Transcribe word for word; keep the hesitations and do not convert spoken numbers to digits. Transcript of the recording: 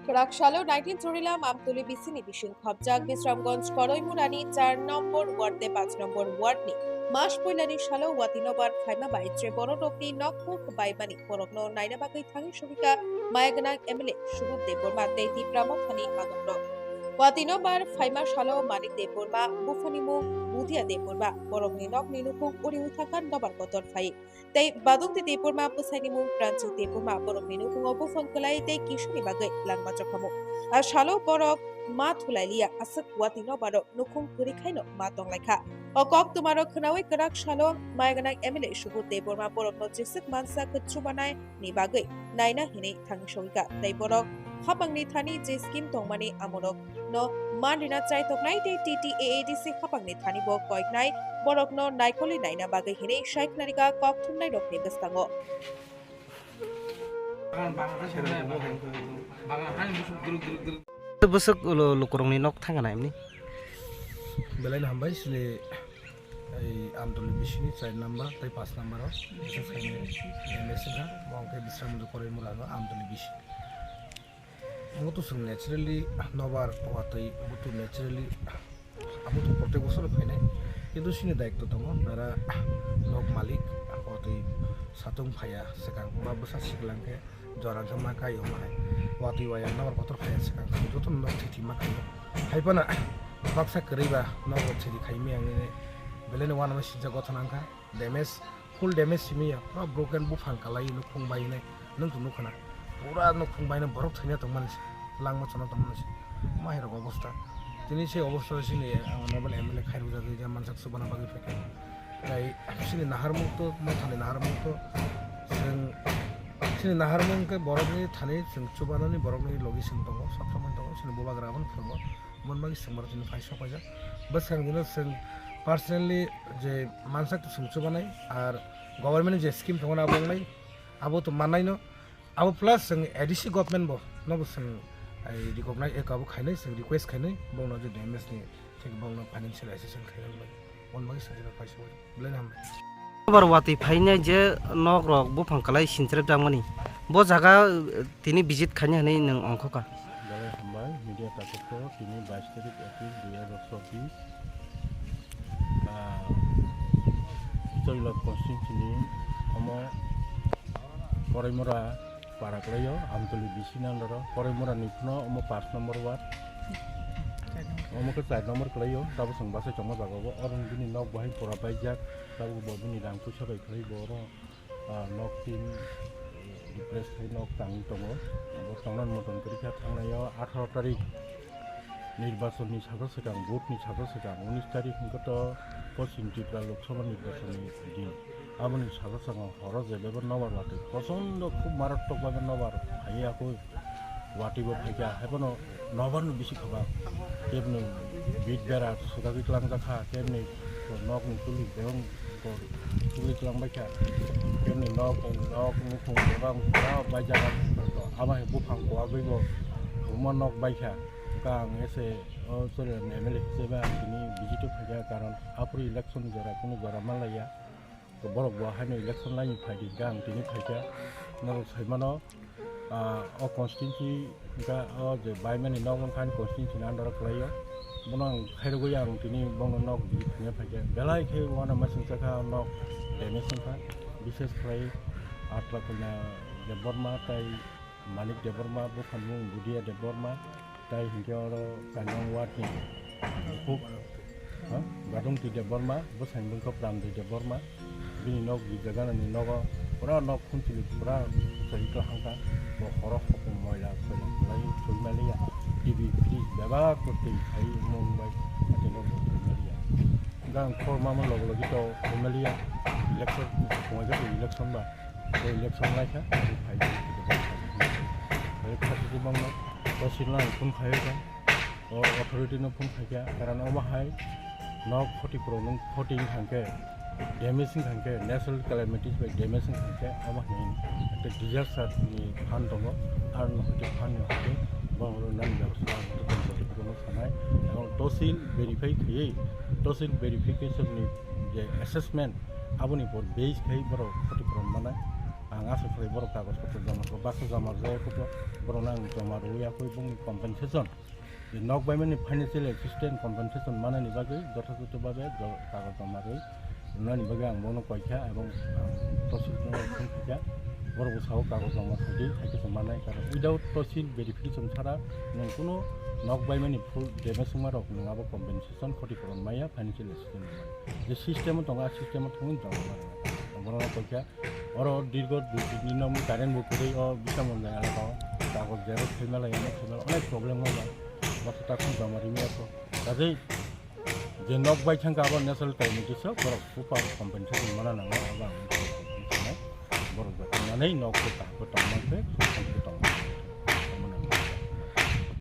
Kwrak salo nineteen Churilam Amtuli bisini bising khopjak Bisramganj Koroimurani char nombor ward tei panch nombor ward ni mas puilani salo watwi nobar phaima bai tre bororokni nokhuk baimani borokno naina bagwi thangwi sogwikha maya gwnang M L A Subodh Debbarma tei Tipra Mothani adongrok. Watwi nobar phaima salo Manik Debbarma buphani mung Budia Debbarma borokni nokni nukhung uriwi thangkha nobar kotor phai. Tei Badungti Debbarma bwsaini mung Pranjit Debbarma borokni nukhungo buphang kwlai tei kisuni bagwi langma chokhamu. A salo borok ma thulailiya aswk watwi nobarok nukhung kwrwi khaino ma tonglaikha. O kok twmarok khwnawi kwrak salo maya gwnang M L A Subodh Debbarma borokno jeswk mansa kwchubanai ni bagwi naina hinwi thangwi sogwikha tei borok hapangni thani je scheme tongmani amorok no man rina chai tongnai tei T T A A D C hapangni thani bo koiknai borokno naikolwi naina bagwi hinwi sai khnarikha kok thumnairokni bwskango. Bwswk ulo lukurokni nok thangkha na emni? Belai no hambai sini ei Amtuli bisini char number tei panch number o bising khaini M S kha, bo hwnkhe Bisramganj Koroimura no Amtuli bisi. Abo to chwng naturally nobar watwi, abo to naturally, abo to protek bosor phainai. Kintu chini daitto tongo, bera nok malik watwi satung phaiya swkang, ba bwsa siklang khe jora khe ma kai omo hai. Watwi waya nobar kotor phaiya swkang, joto nok thiti ma kai. Hai phano baksa kwrwi ba nok thiti khai maya wngwi belai no uanama sincha gothon wngkha. Damage, full damage simi ya, pura broken, buphang kalai, nukhung bainai, nwng to nukha na, pura nukhung bainai, borok thangya tongmani se, langma chana tongmani se, ma hai rok obosta. Tini se obosta sini, ah, honorable M L A khairok jagwi je mansak chubana bagwi phaikha. Tai sini naharmung to, mothani naharmung to, chwng sini naharmung khe borokni thani chwng chubanani borokni logi chwng tongo, sob somoi tongo, sini bubagra abono phwrwngo. Mon bagwi chwng borok tini phai sok paijak. Bwskang dino chwng personally je mansak to chwng chubanai, ar government ni je scheme tongo na abo wngnai, abo to mannai no. Abo plus chwng A D C government bo nobo chwng, ai, recognize, eko abo khainai, chwng request khainai, bongno je damage ni thik bongno financial assistance khainai bai. Mon bagwi chwng tini phai sok paijak. Belai no hambai. Nobar watwi phainai je nok rok buphang kalai sinchirep jakmani. Bo jaga, eh, tini visit khainai hinwi nwng ongkha kha. Belai hambai, media takhuk tini bais tarik April dui hajar chobbish. Ah, Choilok constituency ni omo Koraimura para kwlaio, Amtuli B C ni under o, Koraimura ni phano omo pash number ward. Omo khe char number kwlaio, tabuk chwng bachai tongma jaga o, oro bini nok bahai pura baijak, tabuk bo bini rang puisa bai kwlai bo oro, ah, nok tin, eh, replace khai nok tangwi tongo. Bo tongnani motom kwrwi kha thangnaio atharo tarik nirbachon ni saka swkang, vote ni saka swkang, unis tarik hwnkhe to Poschim Tripura Lok Sabha nirbachon ni din. Aboni saka swkang horo je bebak nobar watwi prochondo khub maratwk bhabe nobar phaiya koi watwi bo phaikha, haiphano nobar no bisi khobak, kebni bit bera swkagwi twlangjak kha, kebni nok ni tuli bebak chuli twlangbaikha, kebni nok, nok nukhung bebak pura baijak kha, abo hai buphang kuwagwi bo kwbangma nok baikha. Hwnkhe ang ese o Choriram M L A hisabe ang tini visit o phaikha, karon aphuru election jora kunu jora manlaiya. Borok bo haino election laini phaidi hwnkhe ang tini phaikha. Norok saimano, ah, o constituency hwnkhe o je baimani nok wngkha ani constituency ni under o kwlaio. Bono ang khairogwi ang tini bono nok visit khaina phaikha. Belai khe uanama singcha kha nok damage wngkha. Bishes khlai Atlakoina Debbarma tei Manik Debbarma, buphang mung Budia Debbarma, tai hinkhe oro Kainang ward ni bukhuk, ha, Badungti Debbarma, bwsai mung khe Pramdi Debbarma. Bini nok gijagana ni nogo pura nok khunchili pura kwchai kaham kha. Bo horo hopung moila soila kwlai thwi maliya. T V fridge bebak kwtwi khai mung bai ati nok bo thwi maliya. Gang khorma mo logo logi to thwi maliya. Election, thwngwi khe election ba. Bo election lai kha, bo phai kha, bo phai kha. Bo phai kha, bo phai kha, bo phai kha. O authority no phone khai kha, karon omo hai nok khoti puro nung khoti wng kha khe, damage wng kha khe, natural calamities bai damage wng kha khe, omo hai ekta disaster ni phan tongo, aro no hwnkhe phan ni hwnkhe borok rok nani bebostha khoti puro no sanai, ebong tosil verify khaiwi, tosil verification ni je assessment, aboni por base khai borok khoti puro manai. Ang asa khlai borok kagoj potro joma rwkha, baksa joma rwya khe borokno ang joma rwya khe bongni compensation, je nok baimani financial assistance compensation manani bagwi jotojoto babe jo-, kagoj joma rwi rwnani bagwi ang bono koikha, ebong ang tosil no phone khaikha, borok bwsao kagoj joma rwdi, haikhe se manai, karon without tosil verification chara nwng kuno nok baimani full damage wngma rok nwng abo compensation, khoti puron maya, financial assistance maya. Je system o tongo, a system o thangwi joma rwna. Borokno koikha, oro dirgo dui tin din no mui current bo kwrwi o Bisramganj elaka o kagoj xerox khaima lai, onek khaima lai, onek problem wngma. Bwswk takhuk joma rimi eko. Kaje je nok bai thangkha abo national calamity se borok super compensation mana nango, abo ang borok joto manwi nok bo kaham khe tongma khe tongma.